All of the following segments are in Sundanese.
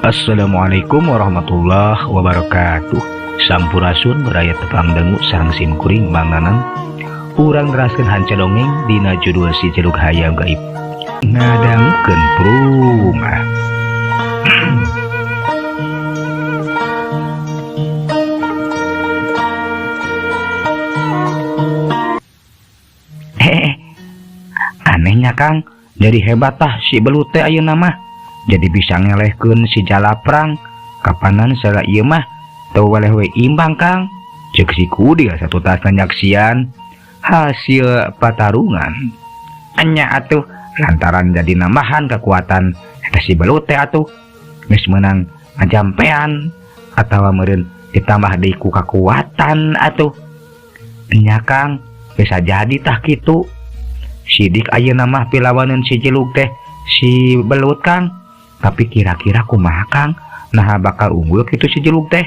Assalamualaikum warahmatullahi wabarakatuh. Sampurasun baraya tepang dangu sareng sim kuring Mang Nanang. Urang neraskeun hanca dongeng dina judul Si Jelug Hayam Gaib. Ngadangukeun prumah. Anehnya Kang, jadi hebat tah si belut teh ayeuna mah. Jadi bisa ngelehkeun si jalaprang. Kapanan salah ieu mah teu weleh we imbang Kang. Ceuk si Kudil satu tas nyaksian hasil patarungan. Enya atuh lantaran jadi nambahan kekuatan eta si belut teh atuh geus meunang ngajampean atawa meureun ditambah deui ku kakuatan atuh. Enya Kang, bisa jadi tah kitu. Sidik ayeuna mah pilawaneun si jelug teh si belut Kang. Tapi kira-kira kumaha Kang, naha bakal unggul kitu si jelug teh?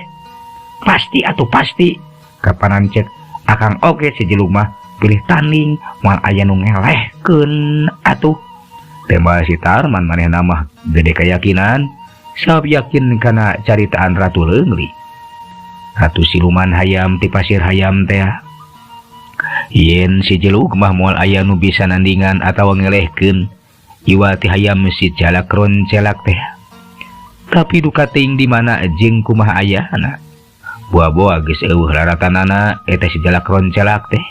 Pasti atuh pasti. Kapanan cek akang oge si jelug mah pilih tanding moal aya nu ngelehkeun atuh. Tembal si Tarman manehna mah gede keyakinan, sabab yakin kana caritaan Ratu Leungli. Ratu siluman hayam ti pasir hayam teh. Yen si jelug mah moal aya nu bisa nandingan atawa ngelehkeun iwa ti hayam si jalak roncelak teh. Tapi duka teuing di mana jeung kumaha ayana. Boa-boa geus eueuh laratanana eta si jalak roncelak teh.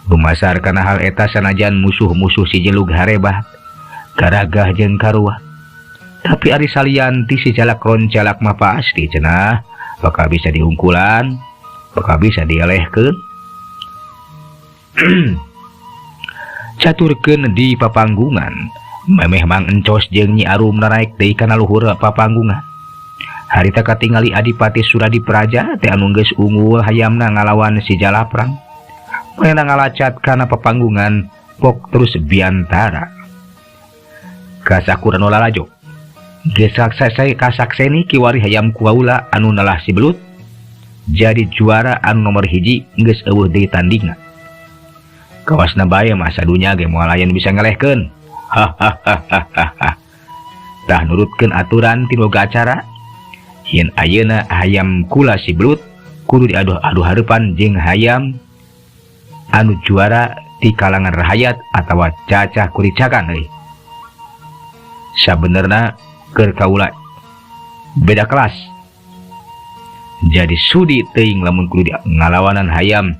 Dumasar kana hal eta sanajan musuh-musuh si jelug harebat, garagah jeung karuat. Tapi ari salianti si jalak roncelak mah pasti cenah bakal bisa diungkulan, bakal bisa dielehkeun. Caturkeun di papanggungan, memeh Mang Encos jeung Nyi Arum naraek deui kana luhur papanggungan. Harita katingali Adipati Suradipraja teh anu geus unggul hayamna ngalawan si Jalaprang. Manehna ngalacat kana papanggungan pok terus biantara. Kasakuran lalajo. Geus kasakseni kiwari hayam kuaula anu nalah si belut jadi juara anu nomor hiji geus eueuh deui tandingna. Kawasna bae mah sadunya ge moal aya nu bisa ngelehkeun. Hahaha. Tah nurutkeun aturan ti boga acara. Yen ayeuna hayam kula si belut kudu diaduh-aduh hareupan jeung hayam anu juara ti kalangan rahayat atawa cacah kuricakan euy. Sabenerna keur kaula beda kelas. Jadi sudi teuing lamun kudu ngalawanan hayam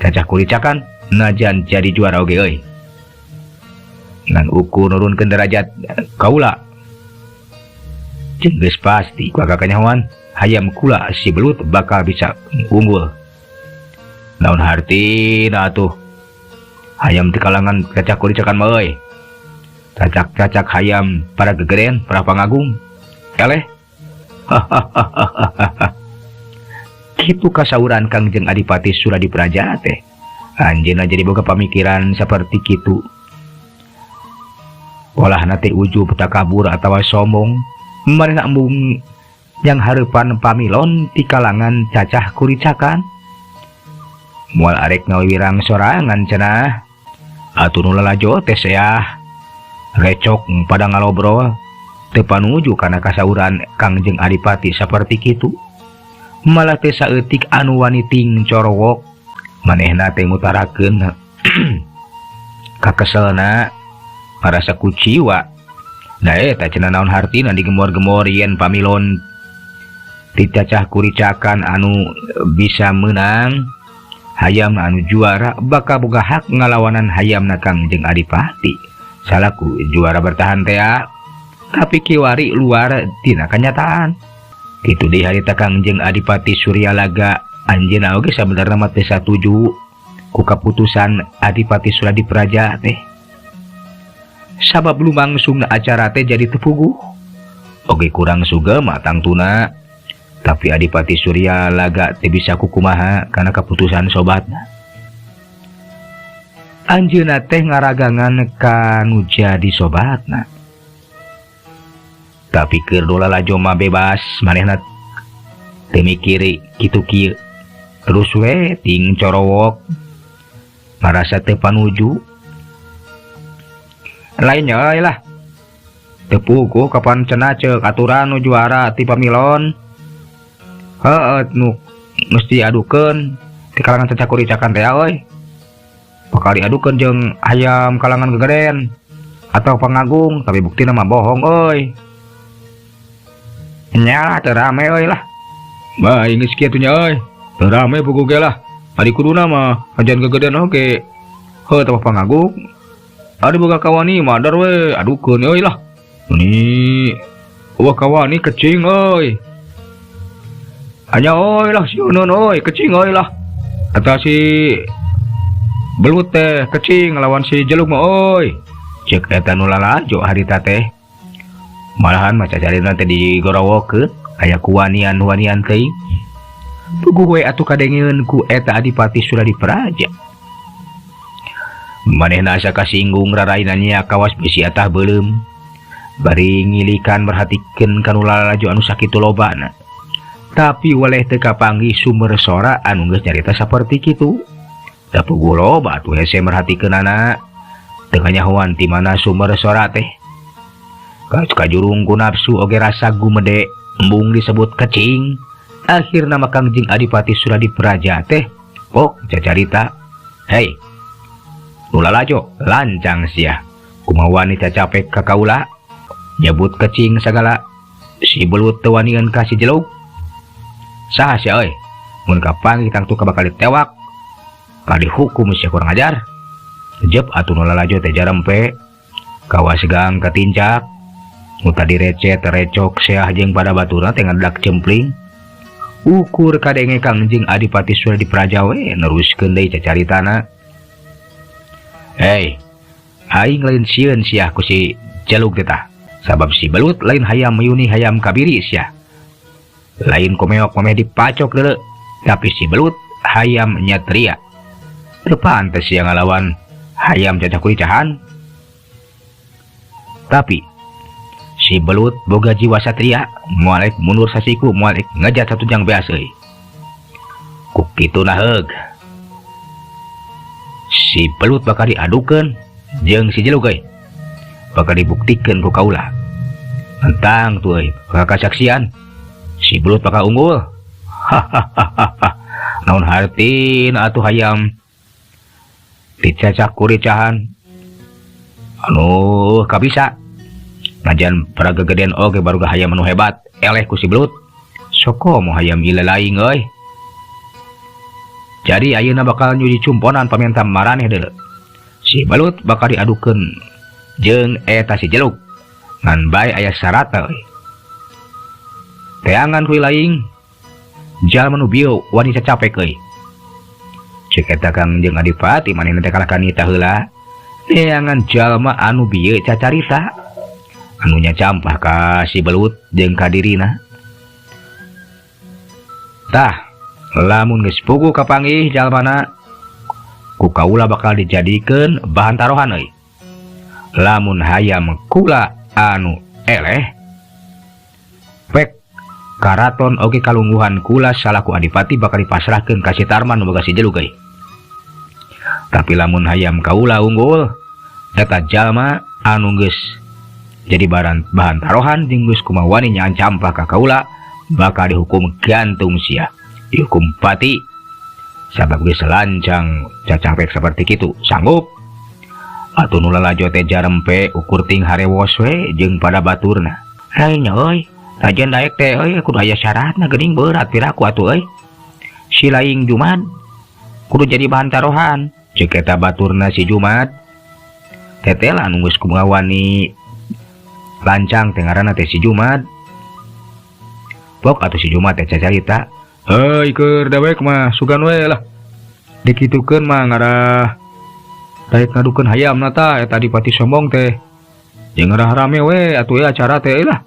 cacah kuricakan najan jadi juara oge euy. Ngan ukur nurunkeun derajat kaula. Jeung geus pasti ku kakanyahoan hayam kula si belut bakal bisa unggul. Naon hartina atuh hayam ti kalangan cacah kuricakan mah euy. Cacak-cacak hayam para gegeren, para pangagung. Eleh. Hahaha. Kitu kasauran Kangjeng Adipati Suradipraja teh. Anjeunna jadi boga pamikiran saperti kitu. Polahna teh ujub takabur atawa sombong, manehna embung yang hareupan pamilon ti kalangan cacah kuricakan. Moal arek ngawirang sorangan cenah. Atuh nu lalajo teh seah recok pada ngalobrol teu panuju kana kasauran Kangjeng Adipati saperti kitu. Malah teh saeutik anu wani ting corowok manehna teh ngutarakeun kakeselna marasa kuciwa. Da eta cenah naon hartina digemor-gemor yen pamilon ti cacah kuricakan anu bisa meunang hayam anu juara bakal boga hak ngalawanan hayamna Kangjeng Adipati salaku juara bertahan tea. Tapi kiwari luar tina kanyataan. Kitu deui harita Kangjeng Adipati Suryalaga anjeunna oge sabenerna mah teu satuju ku kaputusan Adipati Suradipraja teh. Sabab lumangsungna acara teh jadi teu puguh. Oge kurang sugema tangtuna. Tapi Adipati Suryalaga teu bisa kukumaha kana kaputusan sobatna. Anjeunna teh ngaragangan ka nu jadi sobatna. Tapi keur lalajo mah bebas manehna teu mikir kitu kieu. Terus we ting corowok marasa teu panuju. Lainnya euy lah. Teu puguh kapan cenah ceuk aturan nu juara ti pamilon. Heueuh nu geus diadukeun ti kalangan cacakuricakan teh euy. Bakal diadukeun jeung hayam kalangan gegeden atau pangagung, tapi buktina mah bohong euy. Nya teu rame euy lah. Bae geus kitu nya euy. Teu rame puguh ge lah. Ari kuduna mah ajan gegeden oge. Heuh tah pangagung. Ari boga kawani madar we adukeun euy lah. Ini wah kawani kecing euy. Anya euy lah sieuneun euy kecing euy lah. Eta si belut teh kecing lawan si jeluk mah euy. Ceuk eta nu lalajo harita teh. Malahan mah cacarina teh digorowokeun aya kuwanian-wanian teuing. Puguh we atuh kadengeun ku eta Adipati Suradipraja. Manehna asa kasinggung raraina nya kawas besi atah beuleum. Bari ngilikan merhatikeun ka nu lalajo anu sakitu lobana. Tapi weleh teu kapanggih sumber sora anu geus nyarita saperti kitu. Da puguh loba atuh hese merhatikeunana. Teu kanyahoan ti mana sumber sora teh. Kajurung ku nafsu oge rasa gumede embung disebut kecing. Akhirna mah Kangjeng Adipati Suradipraja teh pok cacarita. Hei, nu lalajo lancang sia. Kumaha wani cacapek ka kaula? Nyebut kecing sagala. Si belut teu wanian ka si jeluk. Saha sia euy? Mun kapanggih tangtu bakal ditewak. Bakal dihukum sia kurang ajar. Jep atuh nu lalajo teh jarempe. Kawas gang katincak. Nu tadi recet recok seah jeung pada baturna teh ngadak cempling. Ukur kadenge Kangjeng Adipati Suradipraja we neruskeun deui cacaritana. Hei, aing lain sieun sia ku si jaluk teh tah. Sabab si belut lain hayam mayuni hayam kabiri sia. Lain komeok memeh dipacok deuleu, tapi si belut hayam nyatria. Teu pantes sia ngalawan hayam cacakuricahan. Tapi si belut boga jiwa satria, moal ek mundur sasiku, moal ek ngejat satu jang beas euy. Ku kituna heug. Si belut bakal diadukeun jeung si jeluk euy. Bakal dibuktikeun ku kaula. Tentang tuh euy, bakal kasaksian. Si belut bakal unggul. Hahaha. Naon hartina atuh hayam dicacak kuricahan anu kabisa. Najan para gegedean oge baru hayam anu hebat eleh ku si belut. Sokomo hayam ieu laing euy. Jadi ayeuna bakal nyuji cumponan pamenta maraneh deuleu. Si belut bakal diadukeun jeung eta si jeluk. Ngan bae aya syaratna euy. Teangan kuy laing jalma nu bieu wani cacapek euy. Ceuk eta Kangjeng Adipati manehna teh kalah kanita heula. Teangan jalma anu bieu cacarita. Anu nyacampah ka si belut jeung ka dirina. Tah, lamun geus puguh kapanggih jalmana ku kaula bakal dijadikeun bahan taruhan euy. Lamun hayam kula anu eleh pek karaton oge kalungguhan kula salaku adipati bakal dipasrahkeun ka si Tarman nu boga si jeluk euy. Tapi lamun hayam kaula unggul eta jalma anu geus jadi bahan taruhan jeung geus kumaha wani nyacampah ka kaula bakal dihukum gantung sia, dihukum pati. Sabab geus lancang cacapek saperti kitu sanggup atuh nu lalajo teh jarempe ukur ting harewos we jeung pada baturna. Lainnya euy, tajan daek teh euy kudu aya syaratna geuning berat piraku atuh euy. Si laing Jumat kudu jadi bahan taruhan. Ceuk eta baturna si Jumat. Teteh lah nu geus kumaha wani lancang teh ngaranna teh si Jumat. Pok atuh si Jumat teh cacarita. Heuy keur dewek mah sugan we lah. Dikitukeun mah ngarah daek ngadukeun hayamna tah eta Adipati sombong teh. Jeung ngarah rame we atuh ya acara teh lah.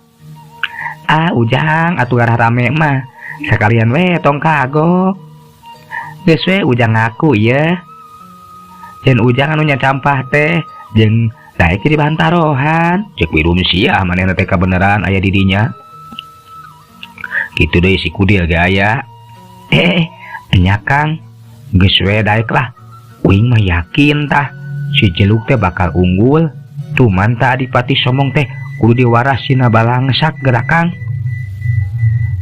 Ah ujang atuh ngarah rame mah. Sekalian we tong kagok. Geus we ujang ngaku ieu. Jeung ujang anu nyacampah teh jeung daek jadi bahan taruhan. Ceuk wirum sia manehna teh kabeneran aya di dinya. Kitu deui si Kudil ge aya. Nya Kang, geus we daek lah. Uing mah yakin tah si jeluk teh bakal unggul. Cuman tah Adipati sombong teh Kudu diwarah sina balangsak geura Kang.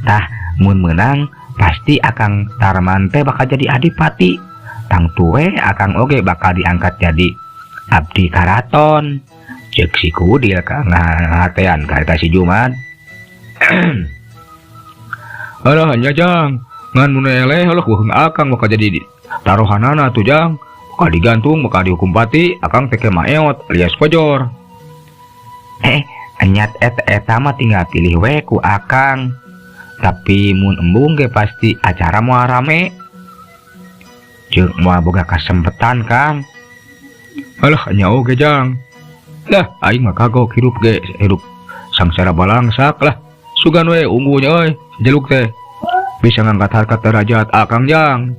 Tah mun meunang pasti Akang Tarman teh bakal jadi adipati. Tangtu we Akang oge bakal diangkat jadi abdi karaton. Ceuk si Kudil ka ngahatean ka eta si Jumad. Alah nya Jang, ngan mun eleh eueuh weuheung Akang bakal jadi taruhanana tuh Jang. Bakal digantung, bakal dihukum pati, Akang teh maot alias pojor. Nyat eta mah tinggal pilih we ku Akang. Tapi mun embung ge pasti acara moal rame. Jeung moal boga kasempetan Kang. Alah nya oge Jang. Lah aing mah kagok hirup ge hirup sangsara balangsak lah. Sugan we unggulnya euy, jeluk teh. Bisa ngangkat harkat derajat Akang Jang.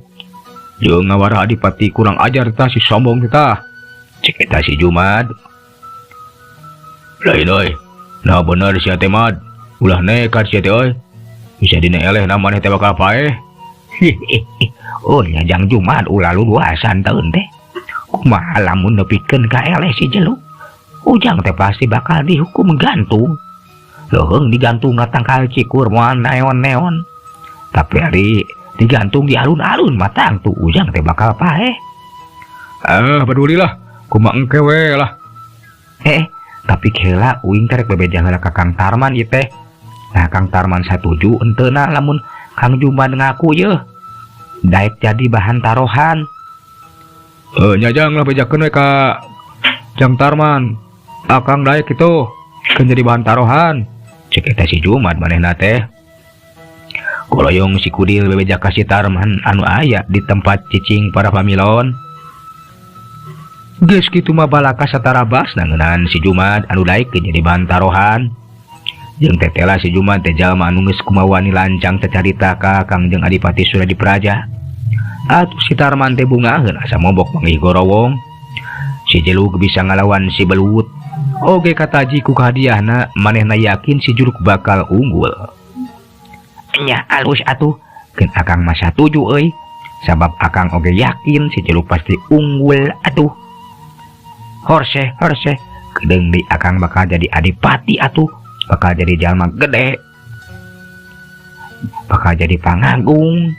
Jeung ngawarah adipati kurang ajar tah si sombong tah. Cek eta si Jumad. Lain euy. Nah bener sia teh Mad. Ulah nekat sia teh euy. Bisa dina eleh na maneh teh bakal paeh. Oh nya Jang Jumad ulah luasan taeun teh. Kumaha lamun nepikeun ka eleh si Jeluk. Ujang teh pasti bakal dihukum gantung. Leuheung digantung na tangkal cikur moal neon-neon. Tapi ari digantung di alun-alun mah tangtu Ujang teh bakal paeh. Ah pedulilah, kumaha engke we lah. Tapi heula uing teh rek bebeja heula ka Kang Tarman ieu teh. Nah Kang Tarman satuju enteuna lamun Kang Jumad ngaku yeuh. Daek jadi bahan taruhan. Nya Jang lah bejakeun we ka Jang Tarman. Akang daek kitu keun jadi bahan taruhan. Cek eta si Jumad manehna teh. Koloyong si Kudil bebeja ka si Tarman anu aya di tempat cicing para pamilon. Geus kitu mah balaka satarabas ngeunaan si Jumad anu daek jadi bahan taruhan. Jeung tetela si Jumad teh jalma anu geus kumawani lancang cacarita ka Kang jeung Adipati Suradipraja. Atuh si Tarman teh bungaheun asa mobok manggih gorowong. Si Jeluk bisa ngalawan si Belut. Oge kataji ku kahadiahna manehna yakin si Juluk bakal unggul. Nya alus atuh, keun Akang mah satuju euy. Sabab Akang oge yakin si Jeluk pasti unggul atuh. Horse horse, kedeung di Akang bakal jadi adipati atuh, bakal jadi jalma gede. Bakal jadi pangagung.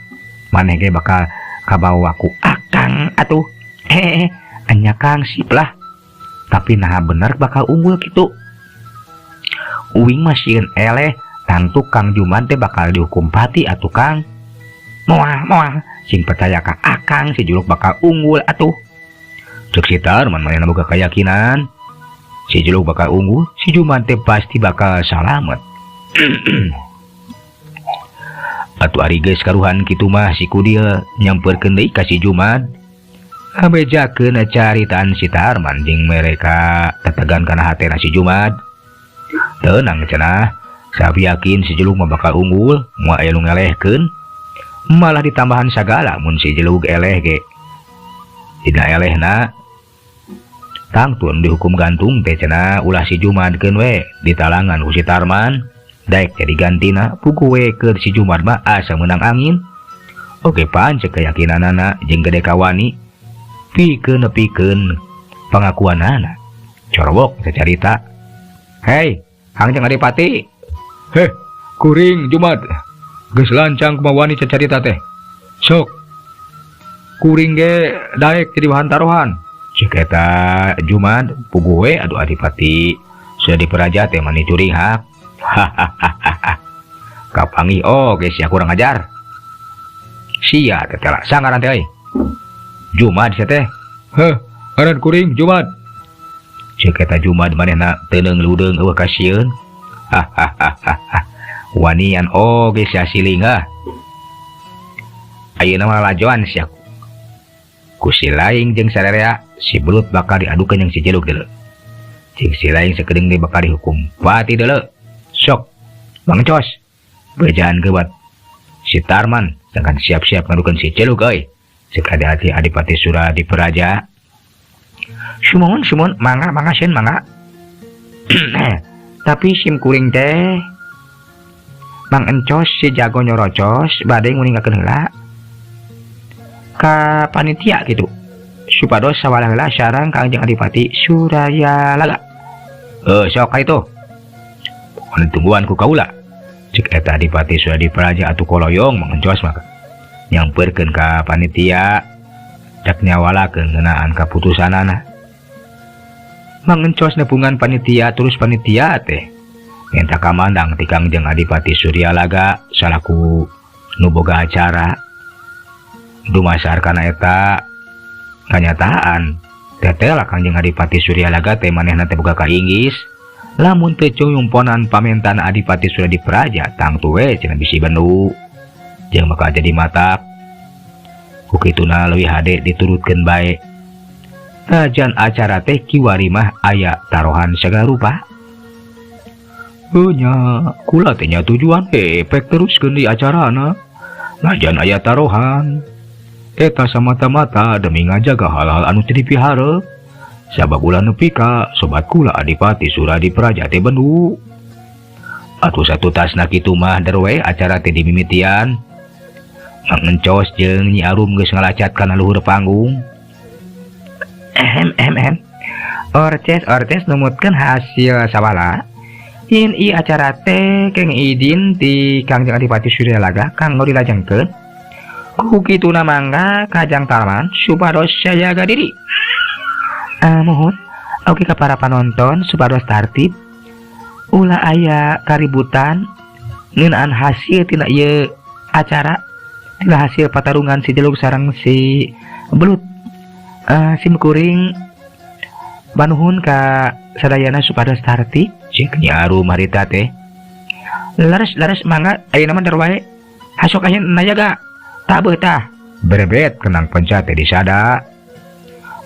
Maneh ge bakal kabawa ku Akang atuh. Hehehe, anya Kang sip lah. Tapi naha bener bakal unggul kitu. Uing mah sieun eleh, tangtu Kang Jumad teh bakal dihukum pati atuh Kang. Moal moal, sing percaya ka Akang si Juluk bakal unggul atuh. Ceuk si Tarman manehna boga keyakinan. Si Juluk bakal unggul, si Jumad teh pasti bakal salamet. Atuh ari geus karuhan kitu mah si Kudil nyamperkeun deui ka si Jumad. Ngabejakeun caritaan si Tarman jeung mereka tetegan kana hatena si Jumad. Tenang cenah, sabi yakin si Jeluk mah bakal unggul, moal aya nu ngelehkeun. Malah ditambahan sagala mun si Jeluk eleh ge. Dina elehna tangtun dihukum gantung teh cenah ulah si Jumad keun we ditalangan ku si Tarman. Daek jadi gantina pugu we keur si Jumad mah asa meunang angin. Oke pan cek keyakinanana jeung gede kawani. Pikeun nepikeun pangakuanana. Corobok sacarita. Hei, Kang Jang Adipati. Heh, kuring Jumad. Geus lancang kumaha wani cacarita teh. Sok. Kuring ge daek jadi bahan taruhan. Cek eta Jumad puguh we aduh Adipati. Sudah diperaja teh mani curing hak. Hahaha. Kapanggih oge sia kurang ajar. Sia teh teh sangaran teh euy. Jumad sia teh. Heh, ngaran kuring Jumad. Cek eta Jumad manehna teuneung ludeung eueuh kasieun. Hahaha. Wanian oge sia siling ah. Ayeuna mah lalajoan sia. Ku si laing jeung sarerea si Belut bakal diadukeun jeung si Jeluk deuleu. Jeung si laing sakedeung deui bakal dihukum pati deuleu. Sok, Bang Cos. Bejaan gebat. Si Tarman sedangkan siap-siap ngadukeun si Jeluk euy. Sekali hati Adipati Suradipraja. Sumohon sumohon mangga mangga sieun mangga. Tapi sim kuring teh Mang Encos si jago nyorocos bade nguningakeun heula ka panitia gitu supados sawala heula sareng Kangjeng Adipati Suraya Laga. Sok ka itu. Anu tungguan ku kaula. Cek eta Adipati Suradipraja atuh koloyong Mang Encos mah. Nyamperkeun ka panitia cak nyawalakeun ngeunaan kaputusanana. Mang Encos nepungan panitia terus panitia teh minta kamandang ti Kangjeng Adipati Suryalaga salaku nu boga acara. Dumasar kana eta kanyataan tetela Kangjeng Adipati Suryalaga teh manehna teh boga kainggis. Lamun teu nyumponan pamentan Adipati Suradipraja tangtu we cenah bisi bendu jeung bakal jadi matak. Ku kituna leuwih hade diturutkeun bae. Tajan acara teh kiwari mah aya tarohan sagala rupa. Heuh nya, kula teh nya tujuan pek teruskeun di acarana. Najan aya tarohan. Eta samata-mata demi ngajaga hal-hal anu teu dipiharep. Sabab ulah nepi ka sobat kula Adipati Suradipraja teh bendu. Atuh satutasna kitu mah der we acara teh dimimitian. Mang Encos jeung Nyi Arum geus ngalacat kana luhur panggung. Ehem ehem ehem. Orces orces numutkeun hasil sawala. Yen ieu acara teh keng izin ti Kangjeng Adipati Suryalaga kanggo dilajengkeun. Ku kituna mangga Kajang Tarman supados sajaga diri. Muhun oge ka para panonton supados tartib. Ulah aya kaributan ngeunaan hasil tina ieu acara, tina hasil patarungan si Jelug sareng si Belut. Sim kuring banuhun ka sadayana supados tartib. Cek Nyi Arum harita teh. Leres leres mangga ayeuna mah der wae. Hasok aya nayaga. Tabeuh tah. Berebet kenang penca teh disada.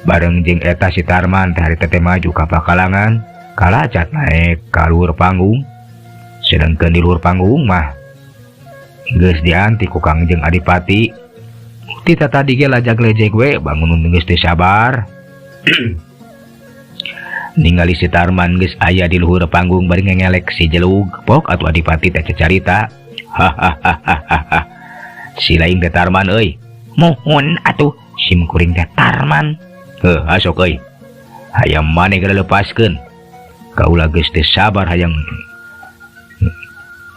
Bareng jeung eta si Tarman teh harita teh maju ka pakalangan, kalacat naek ka luhur panggung. Sedangkeun di luhur panggung mah geus dianti ku Kangjeng Adipati. Tita tadi ge lajag lejeg we bangun geus teu sabar. Ningali si Tarman geus aya di luhur panggung bari ngengelek si Jelug, pok atuh Adipati teh cacarita. Hahaha. Si lain teh Tarman euy. Mohon atuh sim kuring teh Tarman. Heuh, asok euy. Hayam maneh geura lepaskeun. Kaula geus teu sabar hayang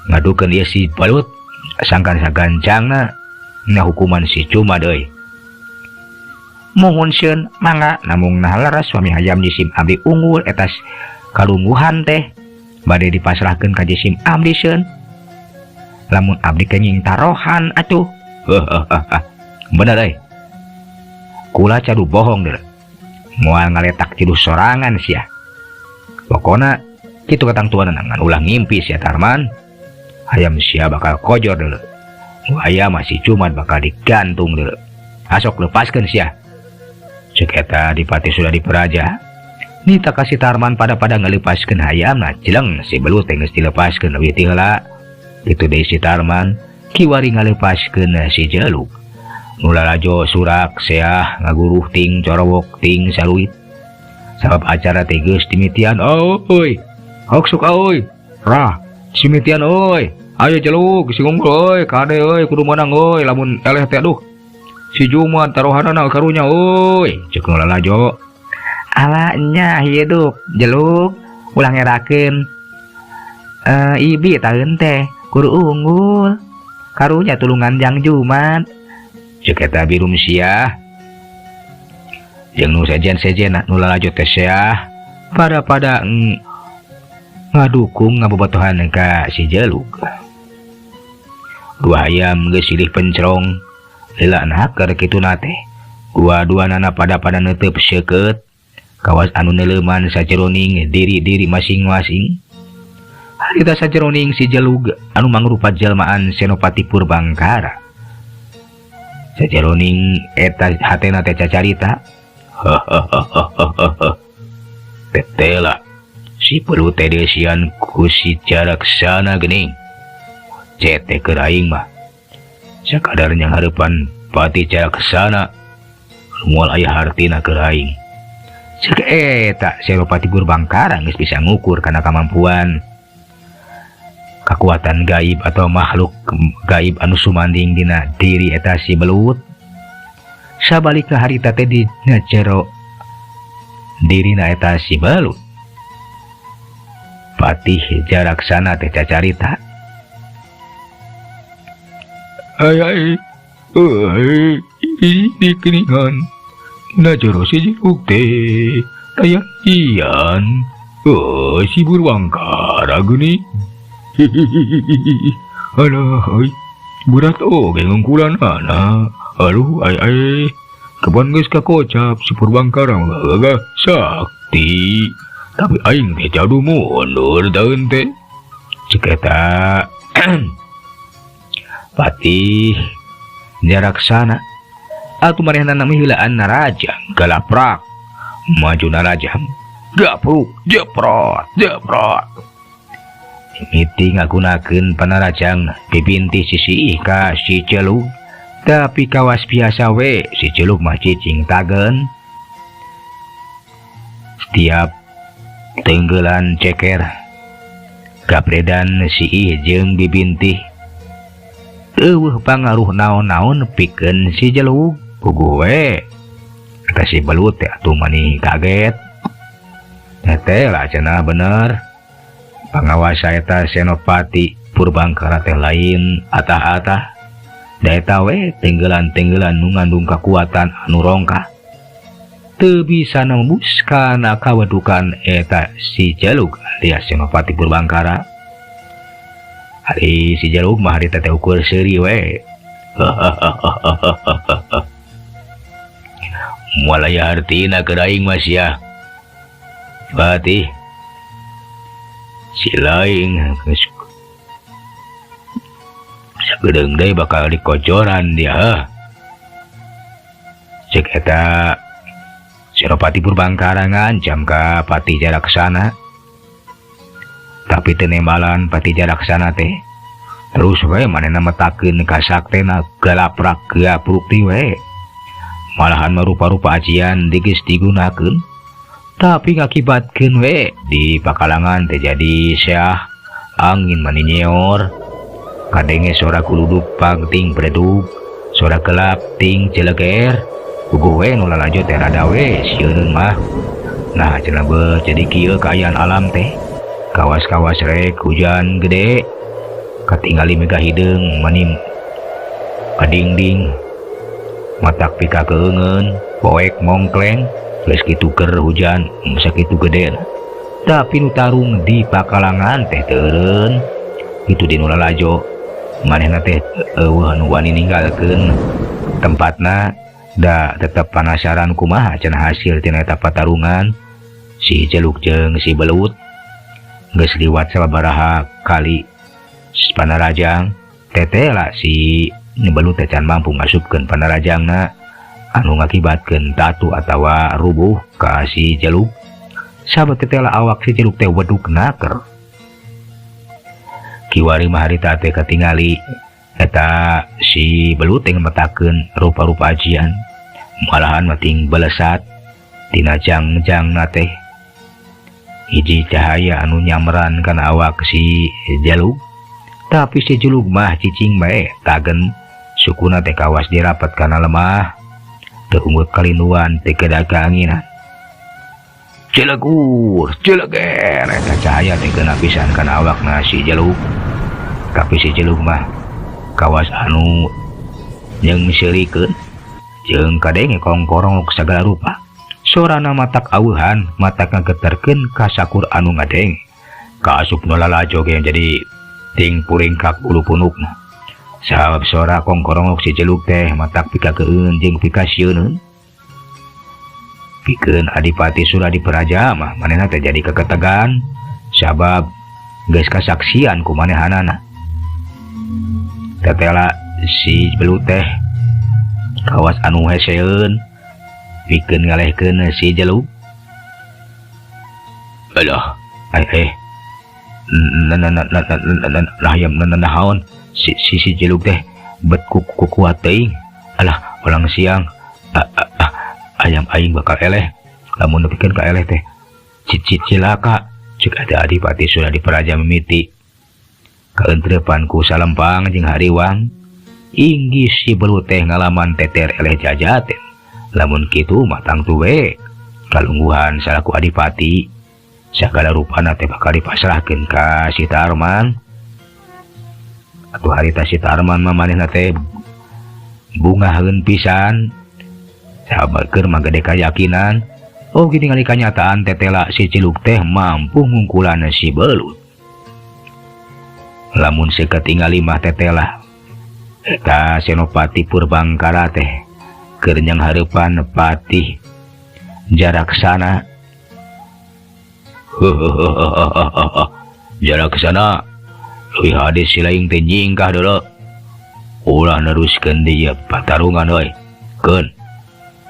ngadukeun ieu si Balut sangkan sagancangna na hukuman si Cumad euy. Mohon sieun mangga namung nah leres suami hayam jisim abdi unggul etas kalungguhan teh bade dipasrahkeun ka jisim abdi sieun. Lamun abdi kenging tarohan atuh. Bener euy. Kula cadu bohong deui. Moal ngaletak tilu sorangan sia. Pokona kitu katangtuanna ngan ulah ngimpi sia Tarman. Hayam sia bakal kojor deui. Hayam masih cuman bakal digantung deui. Asok lepaskeun sia. Cek eta Adipati Suradipraja. Nita kasih Tarman pada-pada ngalepaskeun hayamna jeleng si Belut teh geus dilepaskeun leuwih ti heula. Kitu deui si Tarman kiwari ngalepaskeun si Jelug. Nu lalajo surak seah ngaguruh ting corowok ting saluit. Sabab acara teh geus dimitian euy. Hok suka euy. Rah, simitian euy. Ayo Jelug si unggul euy, kade euy kudu menang euy lamun eleh teh aduh. Si Jumat taruhanana karunya euy, ceuk nu lalajo. Ala nya hidup Jelug ulah ngerakeun. Ibi taeun teh kudu unggul. Karunya tulungan jang Jumat. Ceuk eta birum sia. Jeung nu sejen-sejen nu lalajo teh seah pada-pada ngadukung ngabobotohan ka si Jelug. Dua hayam geus silih pencrong. Lila naker kituna teh. Dua-duanana pada-pada neuteup seukeut. Kawas anu neuleuman sajeroning diri-diri masing-masing. Harita sajeroning si Jelug anu mangrupa jelmaan Senopati Purbangkara. Sajeroning eta hatena teh cacarita. Tetela si Belut teh deusian ku si Caraksana geuning. Cete keur aing mah. Sakadar nyanghareupan Pati Caraksana moal aya hartina keur aing. Cek eta Senopati Purbangkara geus bisa ngukur kana kamampuan kakuatan gaib atau makhluk gaib anu sumanding dina diri eta si Belut. Sabalikna harita teh dina jero dirina eta si Belut. Patih Jaraksana teh cacarita. Ay ay euy di geuningan dina jero si Jelug teh aya ian si Purwangkara geuning. Alah euy berat oge ngungkulanana. Aduh ay ay kapan geus kakocap si Purwangkara mah gagah sakti. Tapi aing teh jadu mundur daun teh. Cek eta Patih Jaraksana atuh manehna miheulaan narajang galaprak maju narajang gapruk jeprot jeprot mimiti ngagunakeun panarajang bibintih sisiih ka si Jelug tapi kawas biasa we si Jelug mah cicing tagen setiap tenggelan ceker gabredan siih jeung bibintih eueuh pangaruh naon-naon pikeun si Jelug puguh we eta si belut teh atuh mani kaget teh lah cenah bener pangawasa eta Senopati Purbangkara teh lain atah-atah da eta we tenggelan-tenggelan nu ngandung kakuatan anu rongkah teu bisa nembus kana kawedukan eta si Jelug alias Senopati Purbangkara. Ari si Jelug mah harita teh ukur seuri we. Moal aya hartina keur aing mah sia. Patih si laing geus sagedeung deui bakal dikocoran dia. Cek eta Senopati Purbangkara ngancam ka Patih Jaraksana. Tapi teu nembalan Patih Jaraksana teh. Terus we manehna metakeun kasaktena galaprak gapruk ti we. Malahan marupa-rupa ajian geus digunakeun. Tapi ngakibatkeun we di pakalangan teh jadi seah angin mani nyeor. Kadenge sora kuluduk pangting bredug, sora gelap ting celeger. Puguh we nu lalajo teh rada we sieun mah. Nah cenah beuh jadi kieu kaayaan alam teh. Kawas-kawas rek hujan gede katingali mega hideung mani kadingding matak pika keungeun poek mongkleng geus kitu keur hujan sakitu gede tapi nu tarung di pakalangan teh teureun kitu di nu lalajo manehna teh eueuh nu wani ninggalkeun tempatna da tetep panasaran kumaha cenah hasil tina eta patarungan si Jelug jeung si Belut. Geus liwat sababaraha kali panarajang tetela si belut teh can mampu ngasupkeun panarajangna anu ngakibatkeun tatu atawa rubuh ka si Jelug. Sabab tetela awak si Jelug teh weduk naker. Kiwari mah harita teh katingali eta si belut teh ngemetakeun rupa-rupa ajian malahan mating belesat tina jang-jangna teh. Hiji cahaya anu nyamran kana awak si Jelug tapi si Jelug mah cicing bae tagen sukuna teh kawas dirapat kana lemah teu ungut kalinduan teh kedaganginan. Jelegur jeleger eta cahaya teh kena pisan kana awakna si Jelug tapi si Jelug mah kawas anu jeung seurikeun jeung kadenge kongkorong sagala rupa. Sorana matak aweuhan matak ngageterkeun kasakur anu ngadenge kaasup nu lalajo ge jadi ting puringkak ulu punukna sabab sora kongkorongok si Jelug teh matak pikakeun jeung pikasieuneun pikeun Adipati Suradipraja mah manehna teh jadi keketegan sabab geus kasaksian ku manehanana. Tetela si belut teh kawas anu heseun pikeun ngalehkeun si Jelug. Alah, ay nah naon si si Jelug teh bet kukuat teuing. Alah, ulang siang ayam aing bakal eleh. Lamun nepikeun ka eleh teh cicit cilaka. Cek ada Adipati Suradipraja mimiti kaentrepan ku salempang jeung hariwang. Inggih si belut teh ngalaman teter eleh jajaten. Lamun kitu mah tangtu we kalungguhan salaku adipati. Sagala rupana teh bakal dipasrahkeun ka si Tarman. Atuh harita si Tarman mah manehna teh bungaheun pisan. Sahabat keur mah gede kayakinan. Oh gini ningali kanyataan tetela si Ciluk teh mampu ngungkulan si belut. Lamun seukeut mah tetela eta Senopati Purbangkara teh keur nyanghareupan Patih Jaraksana. Jaraksana leuwih hade si laing teh nyingkah deuleu. Ulah neruskeun dieu patarungan euy. Keun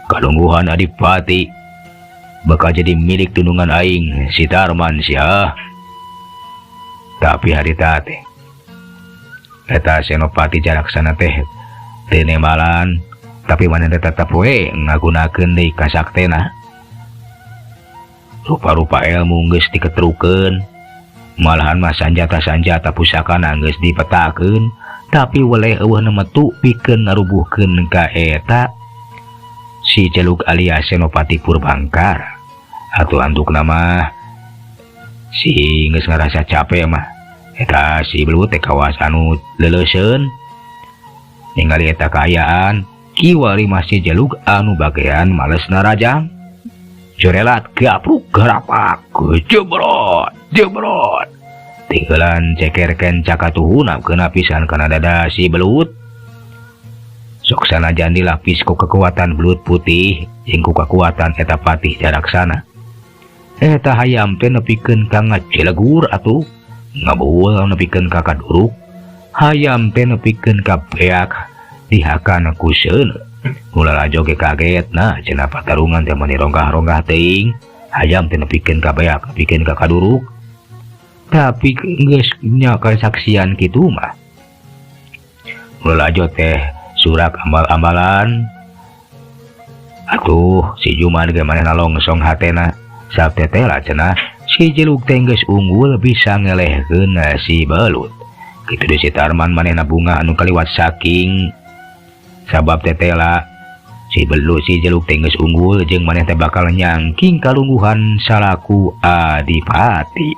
kalungguhan Adipati bakal jadi milik dunungan aing si Tarman sia. Tapi harita teh eta Senopati Jaraksana teh teu nembalan, tapi manehna tetep we ngagunakeun deui kasaktena. Rupa-rupa ilmu geus diketrukeun, malahan mah sanjata-sanjata pusakana geus dipetakeun, tapi weleh eueuh nu metu pikeun ngarubuhkeun ka eta si Celuk alias Senopati Purbangkara. Atuh antukna mah si geus ngarasa capek mah eta si belut teh kawas anu leuleuseun. Ningali eta kaayaan kiwari mah si Jeluk anu bagean males narajang. Jorelat gapruk garapak jebrot jebrot. Tinggalan cekerken cakatuhuna kena pisan kana dada si belut. Sok sanajan dilapis ku kekuatan belut putih jeung ku kekuatan eta Patih Jaraksana. Eta hayam teh nepikeun ka ngacilegur atuh ngabuul nepikeun ka kaduruk. Hayam teh nepikeun ka beak dihakan ku seuneu. Mula lalajo ge kaget nah cenah patarungan teh mani ronggah-ronggah teuing. Hayam teh nepikeun ka beak nepikeun ka kaduruk. Tapi geus nya kasaksian kitu mah. Mula lalajo teh surak ambal-ambalan. Atuh si Juman ge manehna longsong hatena. Satetela cenah si Jeluk teh geus unggul bisa ngelehkeun si belut. Kitu deui si Tarman manehna bunga anu kaliwat saking sabab tetela si belut si Jeluk teh geus unggul jeung maneh teh bakal nyangking kalungguhan salaku adipati.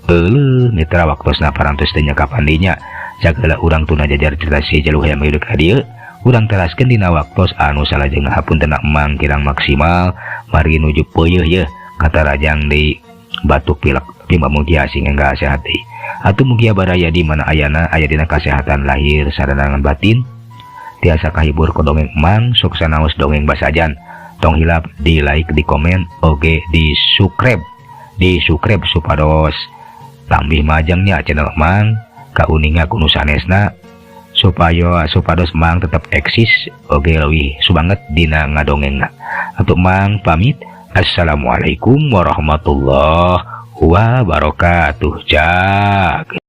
Euleuh mitra waktosna parantos teh nya kapan dinya sagala urang tuna jajar cerita si Jeluk hayang hidup ka dieu. Urang teraskeun dina waktos anu salajengna hapunten emang kirang maksimal mari nuju peuyeeh yeuh katarajang di batuk pilek tapi mugia sing enggal sehat deui. Atuh mugia baraya di mana ayana aya dina kasehatan lahir sareng batin tiasa kahibur ku dongeng emang sok sanaos dongeng basajan. Tong hilap di like, di komen, oge di subscribe. Di subscribe supados tambih majengnya channel emang kauninga ku nu sanesna supaya supados mang tetap eksis oge leuwih sumanget dina ngadongengna. Atuh mang pamit. Assalamualaikum warahmatullahi wabarakatuh. Jak.